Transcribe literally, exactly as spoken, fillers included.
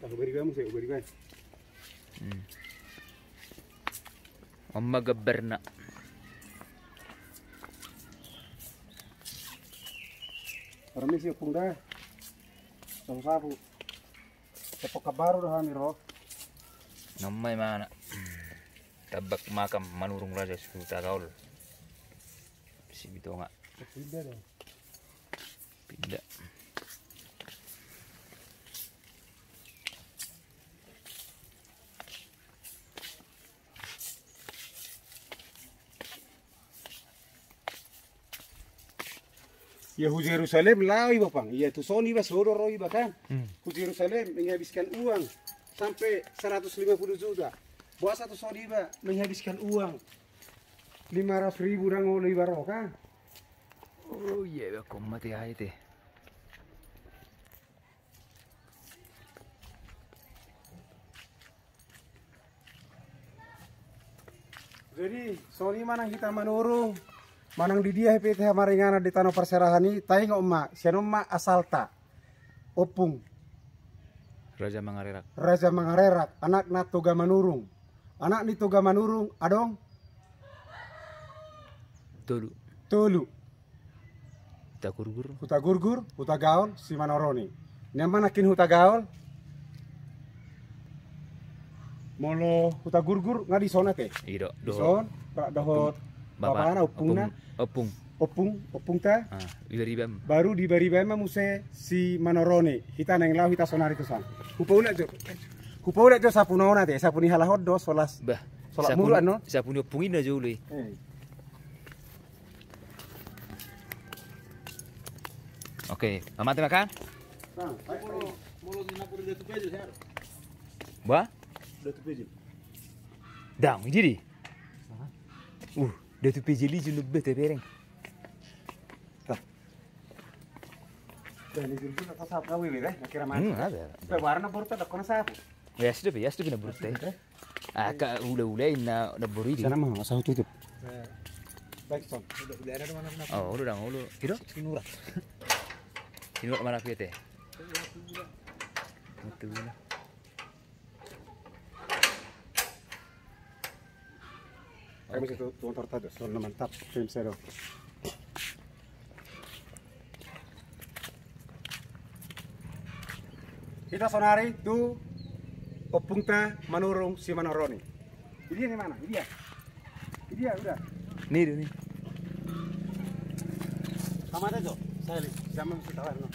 Hubari bae muse, hubari bae. Hmm. On ma gambarna. Permisi, Ompung da. Sapu-sapu. Tepok kabaru do hami ro. Nama i mana? Tambak makam Manurung Raja Sihutagaol. Sibitonga. Pinda do. Pinda. Ia hu Jerusalem laho iba, Pang. Ia tuson iba, so do ro iba kan. Hmm. Hu Jerusalem menghabiskan uang sampai seratus lima puluh juta. Boasa tuson iba menghabiskan uang lima ratus ribu ndang olo iba ro kan. Oh iya, iba koma te ai te. Jadi, songon i manang hita Manurung, manang di dia hape hita maringanan di tano parserahan i, taingot ma, sian on ma asalta. Ompung. Raja Mangarerak. Raja Mangarerak, anakna Toga Manurung. Anak ni Toga Manurung, adong? Tolu. Tolu. Hutagurgur. Hutagurgur, Hutagaol, Simanoroni. Nian ma nangkin Hutagaol. Molo Hutagurgur nga dison ate. I do. Dison, dohot bapana, ompungna. Ompung. Ompung, ompungta. Ah, di Bariba. Baru di Bariba ma muse Simanoroni. Hita naeng laho hita sonari tuson. Hupaulak jo. Hupaulak jo sapuna on ate, sapu ni halak on do solas. Bah, solas mulu annon. Sapu ni ompung i na jolo i. Eh. Oke, mamate makan? Bah? Datu Pejel. Dang, jadi. Uh, Datu Pejel i junu bete bereng. Hmm, ada. Pe warna borta da kona sapu. Ya sudah, ya sudah na borta. Aka ula-ula inna na bori di. Sana mah, asal tutup. Baik, Son. Oh, udah dang, udah. Kira? Sinurat. Sinurat mana, Piete? Betul. Kami satu tuan tertarik, Son, mantap. Film seru. Hita sonari tu ompungta Manurung Simanoroni. Idia ni mana? Idia. Idia, udah. Ni do ni. Sama aja jo. Saya li, zaman sudah tahu.